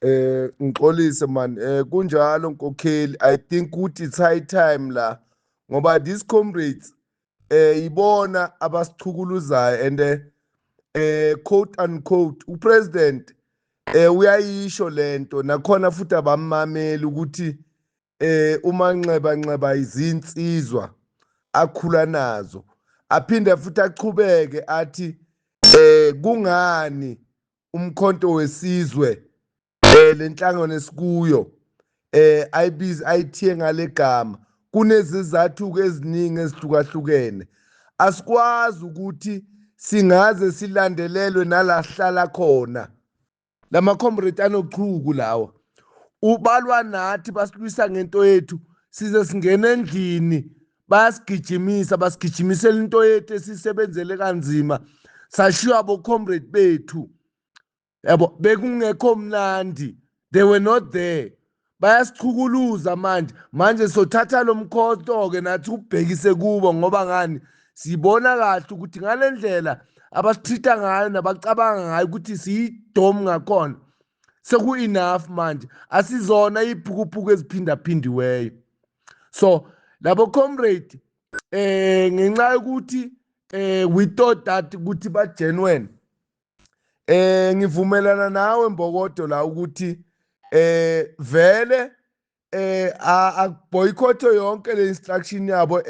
Ngixolise man, kunjalo nkokheli. I think ukuthi it's high time la, ngoba these comrades ibona abasichukuluzayo and quote unquote upresident uyayisho lento, nakhona futhi abamameli ukuthi uma nxeba nxeba izinsizwa akhula nazo, aphinde futhi achubeke athi kungani uMkhonto weSizwe, lenhlangano esikuyo, ayibizi ayithiye ngalegama. Kunezizathu eziningi ezihlukahlukene. Asikwazi ukuthi singaze silandelelwe nalahlala khona lama comrade anochuku lawa, ubalwa nathi, basilwisa ngento yethu, size singene endlini bayasigijimisa, basigijimisela into yethu esisebenzele kanzima, sashiywa bo comrade bethu, yabo. Bekungekho mnandi, they were not there. Bayasichukuluza manje. Manje sothatha lo mkhonto ke nathi ubhekise kubo, ngoba ngani? Sibona kahle ukuthi ngale ndlela abasitreat ngayo nabacabanga ngayo ukuthi siyidom ngakhona, seku-enough manje. Asizona iphukuphuku eziphindaphindiweyo. So labo comrade, ngenxa yokuthi we thought that ukuthi ba genuine, ngivumelana nawe Mbokodo la ukuthi vele akuboycott yonke le instruction yabo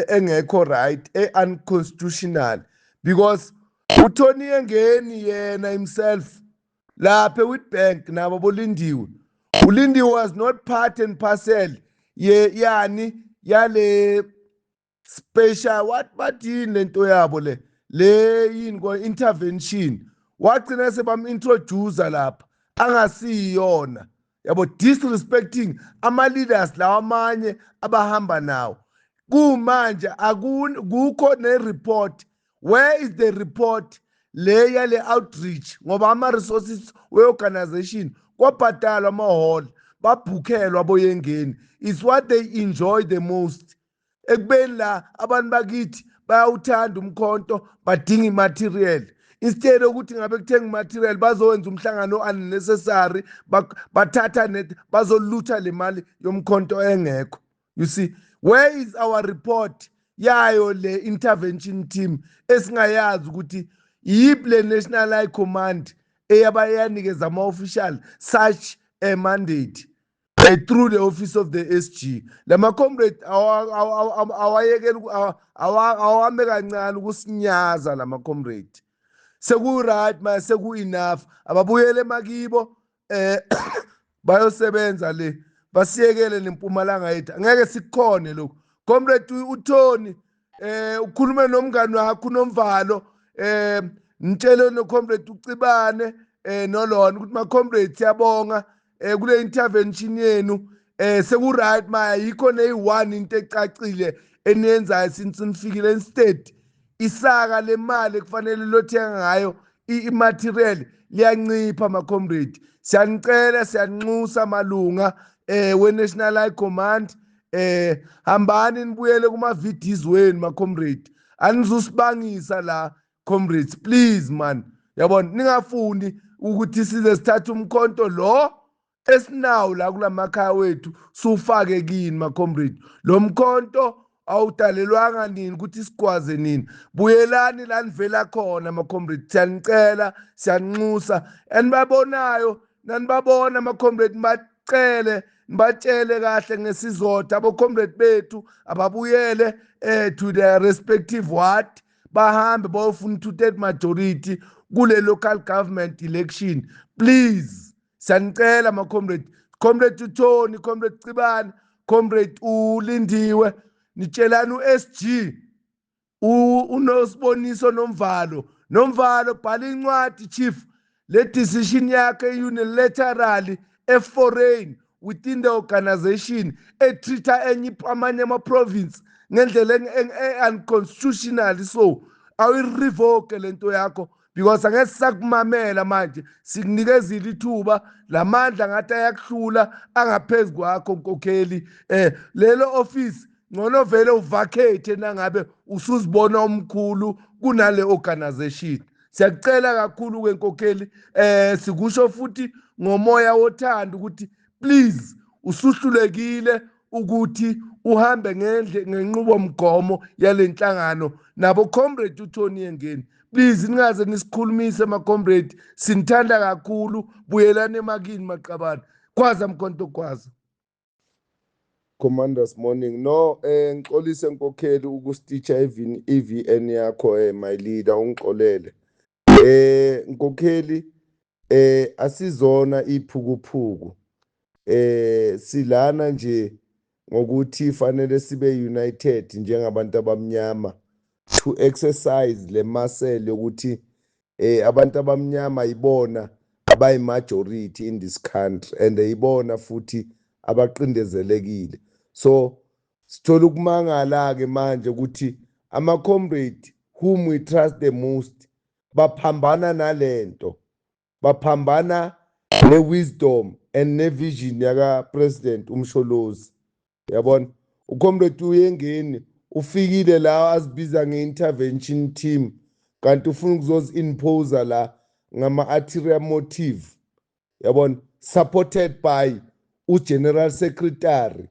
engekho right, e unconstitutional, because uTony Yengeni yena himself lapha eWitbank nabo boLindiwe, uLindiwe was not part and parcel ye yani yale special, what, bathini lento yabo le yini ko intervention. Wagcina sebam introduce lapha angasiyona yabo, disrespecting ama leaders lawa amanye abahamba nawo. Kumanje akukho ne report. Where is the report le yale outreach? Ngoba ama resources we-organization kwabhadalwa, ama-hall babhukhelwa boYengeni, is what they enjoy the most, ekubeni la abantu bakithi bayawuthanda umkhonto, badinga imaterial. Instead yokuthi ngabe kuthenga imaterial, bazowenza umhlangano unnecessary, bathatha net bazolutha le mali yomkhonto engekho. You see, where is our report yayo le intervention team esingayazi ukuthi yiphi le National High Command eyaba yanikeza ama-official such a mandate through the office of the SG? Lama comrade awayekela, awame kancane ukusinyaza lama comrade. Seku right ma, seku enough. Ababuyele emakibo, bayosebenza le, basiyekele nempumalanga yethu. Angeke sikukhone lokhu. Comrade uTony, ukhulume nomngani wakho uNomvalo, ngitshele no comrade uCibane nolona ukuthi ma comrade, siyabonga kule intervention yenu. Seku right ma, yikho neyi-one into ecacile eniyenzayo since nifikile. Instead isaka lemali ekufanele lothenga ngayo i-material liyancipha. Ma-comrade, siyanicela, siyanxusa malunga we-National High Command, hambani nibuyele kuma-VDs wenu ma-comrade. Anizusibangisa la comrades, please man. Yabona, ningafuni ukuthi size sithathe umkhonto lo esinawo la kulamakhaya wethu sufake kini ma-comrade. Lo mkhonto awudalelwanga nini ukuthi sigwaze nini. Buyelani la nivela khona ma-comrade, siyanicela, siyanxusa. Enibabonayo nanibabona ama-comrade, nibacele, nibatshele kahle ngesizotha abo-comrade bethu ababuyele to their respective ward, bahambe bayofuna two-third majority kule local government election. Please, siyanicela ma-comrade. Comrade uTony, comrade Cibane, comrade uLindiwe, nitshelani u-SG uNosiboniso Nomvalo. Nomvalo, bhala incwadi chief, le decision yakhe unilaterally e-foreign within the organization, etreat-a enye amanye ama-province ngendlela e-unconstitutional. So awuyirevoke lento yakho, because angeke sisakumamela manje. Sikunikezile ithuba, lamandla ngathi ayakuhlula, angaphezu kwakho nkokheli. Lelo office ngcono vele uvacate nangabe usuzibona omkhulu kunale organization. Siyakucela kakhulu ke, nkokheli, sikusho futhi ngomoya wothando ukuthi please, usuhlulekile ukuthi uhambe ngendle ngenqubomgomo yalenhlangano nabo comrade uTony Yengeni. Please, ningaze nisikhulumise, ma-comrade, sinithanda kakhulu. Buyelani emakini, maqabane. Gwaza, mkhonto, gwaza. Commanders, morning. No, ngixolise, nkokheli, ukustitcha even EVN yakho, my leader, ungixolele. Nkokheli, asizona iphukuphuku. Silana nje ngokuthi fanele sibe united njengabantu abamnyama to exercise le muscle yokuthi abantu abamnyama yibona abayi-majority in this country and yibona futhi abaqindezelekile. So sithola ukumangala ke manje ukuthi ama-comrade whom we trust the most baphambana nalento, baphambana ne-wisdom and ne-vision yaka-President uMsholozi, yabona. Ucomrade uYengeni ufikile la azibiza nge-intervention team, kanti ufuna ukuzozi-impose la ngama-ulterior motive, yabona, supported by ugeneral secretary,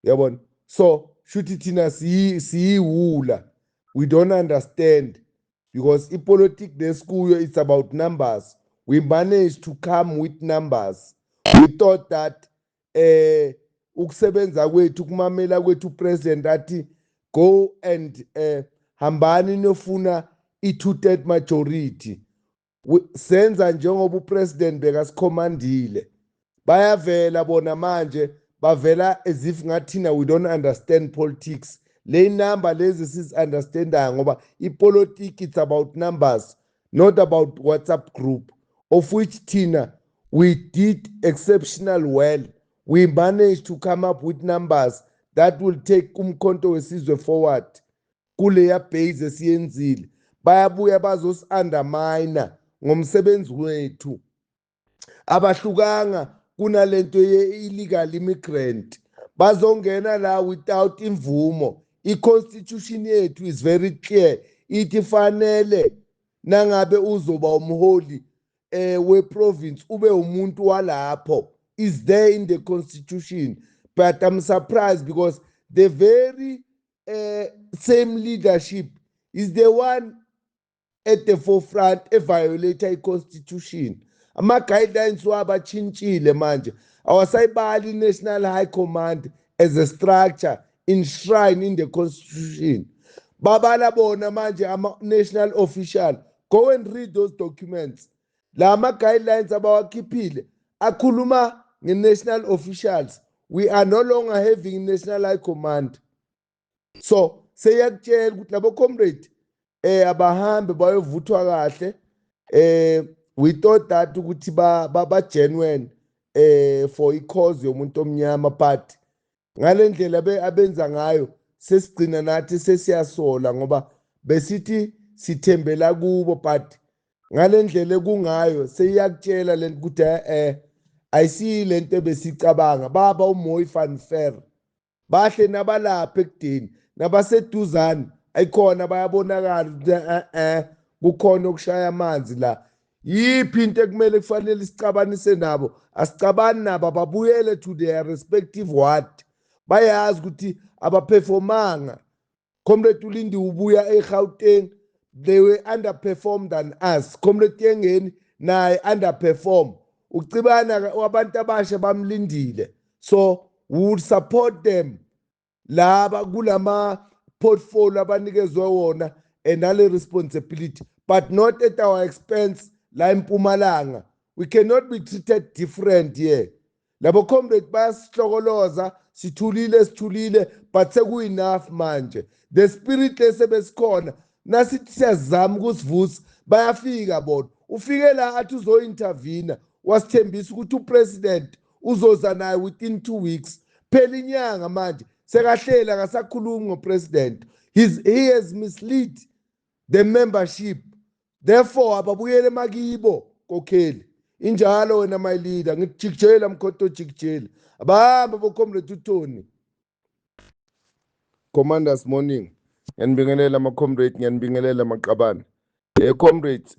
yabona. So shuthi thina siyiwula, we don't understand, because ipolitiki lesikuyo, it's about numbers. We managed to come with numbers. We thought that ukusebenza kwethu, kumamela kwethu upresident athi go and hambani niyofuna i-2/3 majority, senza njengoba upresident bekasikhomandile. Bayavela bona manje, bavela as if ngathina we don't understand politics. Le number lezi sizi-understandayo, ngoba ipolitiki, it's about numbers, not about WhatsApp group, of which thina we did exceptional well. We managed to come up with numbers that will take uMkhonto weSizwe forward kuleya base esiyenzile. Bayabuya bazosi-undermine ngomsebenzi wethu. Abahlukanga kunalento ye-illegal immigrant, bazongena la without imvumo. I-constitution yethu is very clear, ithi fanele nangabe uzoba umholi we-province ube umuntu walapho. Is there in the constitution. But I'm surprised because the very same leadership is the one at the forefront eviolate i-constitution. Ama-guidelines wabo atshintshile manje, awasayibali i-National High Command as a structure enshrined in the constitution. Babala bona manje ama-national official. Go and read those documents. La ma-guidelines abawakhiphile akhuluma nge-national officials. We are no longer having national high command. So seyakutshela ukuthi labo comrade abahambe bayovuthwa kahle. We thought that ukuthi ba genuine for i-cause yomuntu omnyama, but ngalendlela abenza ngayo, sesigcina nathi sesiyasola, ngoba besithi sithembela kubo, but ngalendlela ekungayo seyiyakutshela lento ukuthi ayisiyi lento ebesicabanga. Baba uMooi van Ver bahle nabalapha ekudeni, nabaseduzane ayikhona, bayabonakala ukuthi kukhona okushaya amanzi la. Yiphi into ekumele kufanele sicabanise nabo? Asicabani nabo, ababuyele to their respective ward. Bayazi ukuthi abaperformanga. Comrade uLindi ubuya eGauteng, they were underperformed than us. Comrade Yengeni naye underperform. Ucibana abantu abasha bamlindile, so we will support them laba kulama portfolio abanikezwe wona and nale responsibility, but not at our expense la eMpumalanga. We cannot be treated different here. Labo comrade bayasihlokoloza, sithulile, sithulile, but sekuyi-enough manje. The spirit lesebesikhona, nasithi siyazama ukusivusa, bayafika bona. Ufike la athi uzo-intervene, wasithembisa ukuthi upresident uzoza naye within 2 weeks. Phela inyanga manje, sekahlela, akasakhulumi ngopresident. He has misled the membership. Therefore ababuyele emakibo, kokheli. Injalo wena, my leader. Ngikujikijela, mkhonto, jikijela. Abahambe bocomrade uTony. Commanders, morning. Ngiyanibingelela, ama-comrade, ngiyanibingelela, maqabane. Comrades,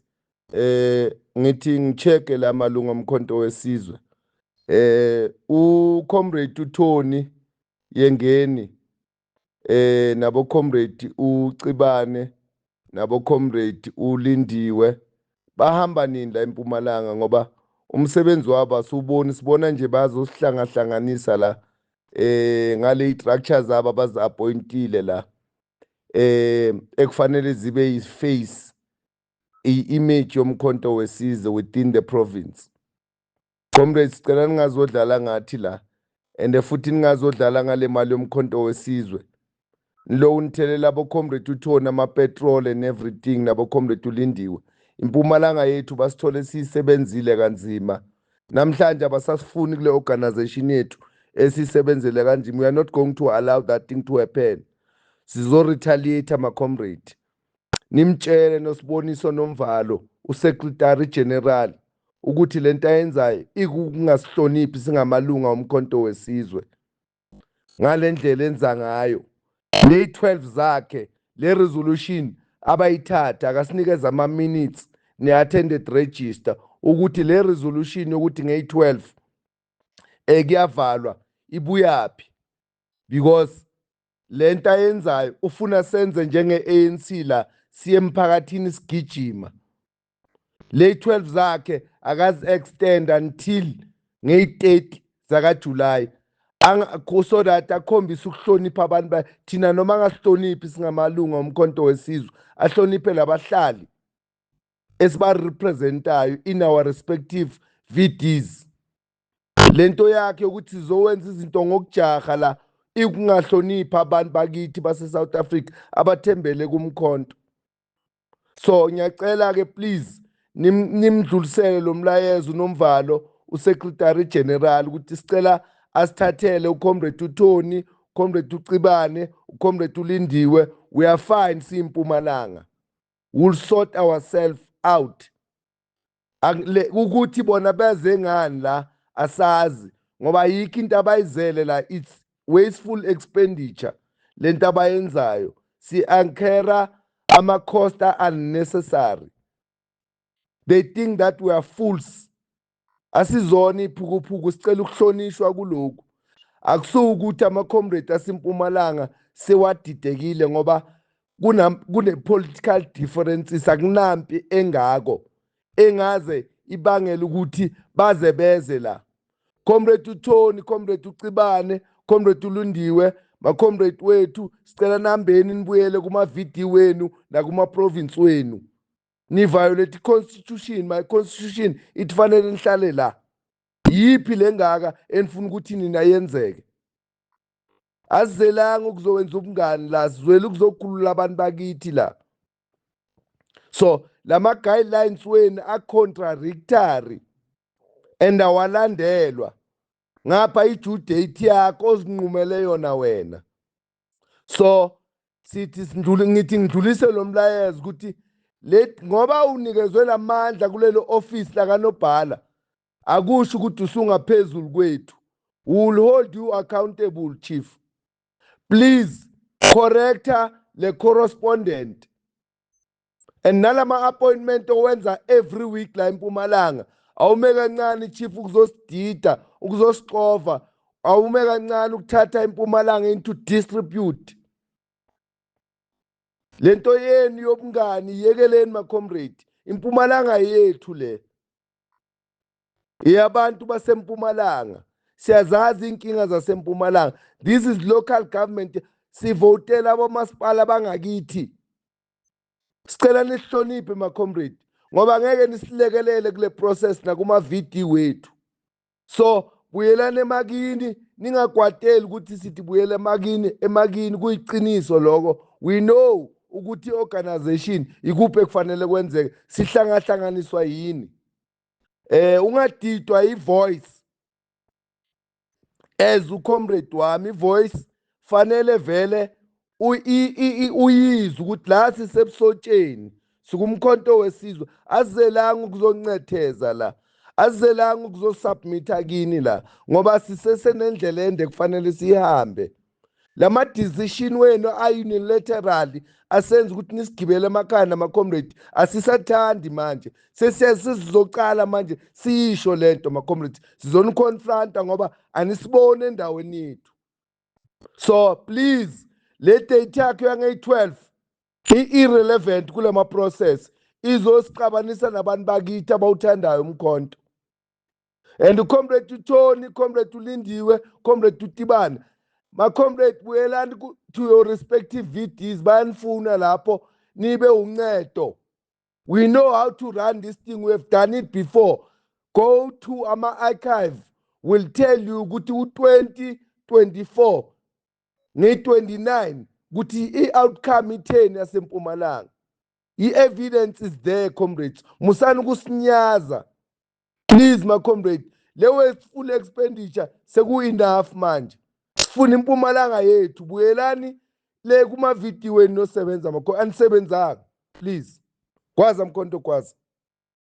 ngithi ngicheke la malunga omkhonto wesizwe. U-comrade uTony Yengeni nabo comrade uCibane nabo comrade uLindiwe bahamba nini la eMpumalanga? Ngoba umsebenzi wabo asiwuboni, sibona nje bazosihlangahlanganisa la ngale structures zabo abazi-appointile la ekufanele zibe yi-face, i-image yomkhonto wesizwe within the province. Comrades, sicela ningazodlala ngathi la, and futhi ningazodlala ngale mali yomkhonto wesizwe. Lo unithelela abo comrade uTony ama-petrol and everything, nabo comrade uLindiwe. Impumalanga yethu basithole siyisebenzile kanzima. Namhlanje abasasifuni kule organization yethu esiyisebenzele kanzima. We are not going to allow that thing to happen. Sizo-retaliate, ama-comrade. Nimtshele noSiboniso Nomvalo, usecretary general, ukuthi lento ayenzayo ikungasihloniphi singamalunga omkhonto wesizwe. Ngale ndlela enza ngayo le 12 zakhe, le resolution abayithatha, akasinikeza ama minutes ne-attended register ukuthi le resolution yokuthi ngeyi-12 kuyavalwa ibuyaphi, because lento ayenzayo ufuna senze njenge-ANC la, siye emphakathini sigijima. Le 12 zakhe akazi extend until ngeyi-30 zakaJuly so that akhombise ukuhlonipha abantu thina. Noma angasihloniphi singamalunga omkhonto wesizwe, ahloniphe labahlali esibarepresentayo in our respective VDs. Lento yakhe ukuthi sizowenza izinto ngokujaha la ikungahloniphi abantu bakithi base-South Africa abathembele kumkhonto. So ngiyacela ke, please, nimdlulisele lo mlayezo uNomvalo, usecretary general, ukuthi sicela asithathele ucomrade uTony, ucomrade uCibane, ucomrade uLindiwe. We are fine siyimpumalanga, we'll sort ourselves out. Ukuthi bona beze ngani la asazi, ngoba ayikho into abayizele la. It's wasteful expenditure lento abayenzayo, si-incur ama-cost unnecessary. They think that we are fools. Asizona iphukuphuku, sicela ukuhlonishwa kulokhu. Akusuki ukuthi ama-comrade asempumalanga sewadidekile ngoba kune-political differences. Akunampi engako engaze ibangele ukuthi baze beze la. Comrade uTony, comrade uCibane, comrade uLindiwe, ma-comrade wethu, sicela nambeni nibuyele kuma-VD wenu nakuma-province wenu. Ni-violate i-constitution. My constitution ithi fanele nihlale la. Yiphi lengaka enifuna ukuthi nina yenzeke? Asizelanga ukuzowenza ubungani la, sizwele ukuzokhulula abantu bakithi la. So lama guidelines wenu a-contradictory and awalandelwa. Ngapha i-due date yakho ozinqumele yona wena. So sithi sindlule, ngithi ngidlulise lo mlayezo ukuthi le ngoba unikezwe lamandla kulelo office lakanobhala, akusho ukuthi usungaphezulu kwethu. We will hold you accountable, chief. Please correcta le correspondent and nalama appointment owenza every week la eMpumalanga. Awume kancane, chief, ukuzosidida, ukuzosixova. Awume kancane ukuthatha impumalanga into distribute. Lento yenu yobungani yekeleni, ma comrade. Impumalanga yethu le, iyabantu basempumalanga. Siyazazi inkinga zasempumalanga. This is local government, sivotela abomasipala bangakithi. Sicela nisihloniphe, ma comrade, ngoba ngeke nisilekelele kule process nakuma VD wethu. So buyelani emakini, ningakwateli ukuthi sithi buyele emakini. Emakini kuyiqiniso lokho. We know ukuthi i-organization ikuphi ekufanele kwenzeke. Sihlangahlanganiswa yini? Ungadidwa i-voice as ucomrade wami. I-voice fanele vele uyizwe ukuthi la sisebusotsheni, sikumkhonto wesizwe. Azizelanga ukuzoncetheza la, azizelanga ukuzosubmitha kini la, ngoba sisesenendlela ende kufanele sihambe. Lama decision wenu a-unilateral asenza ukuthi nisigibele emakhaya nama-comrade, asisathandi manje. Sesizocala manje siyisho lento, ma-comrade, sizoniconfronta ngoba anisiboni endaweni yethu. So please, le date yakho yangeyi-12 i-irrelevant kule ma-process, izosixabanisa nabantu bakithi abawuthandayo umkhonto. And uComrade uTony, Comrade uLindiwe, Comrade uTibana, ma-comrade, buyelani to your respective VDs, bayanifuna lapho, nibe uncedo. We know how to run this thing, we have done it before. Go to ama-archive, will tell you ukuthi u-2024 ngeyi-29 ukuthi i-outcome itheni yaseMpumalanga. I-evidence is there, comrades. Musani ukusinyaza, please, my comrade. Le wasteful expenditure seku-enough manje, sifuna impumalanga yethu. Buyelani le kuma-VD wenu nosebenza, makho anisebenzanga. Please, gwaza mkhonto, gwaza.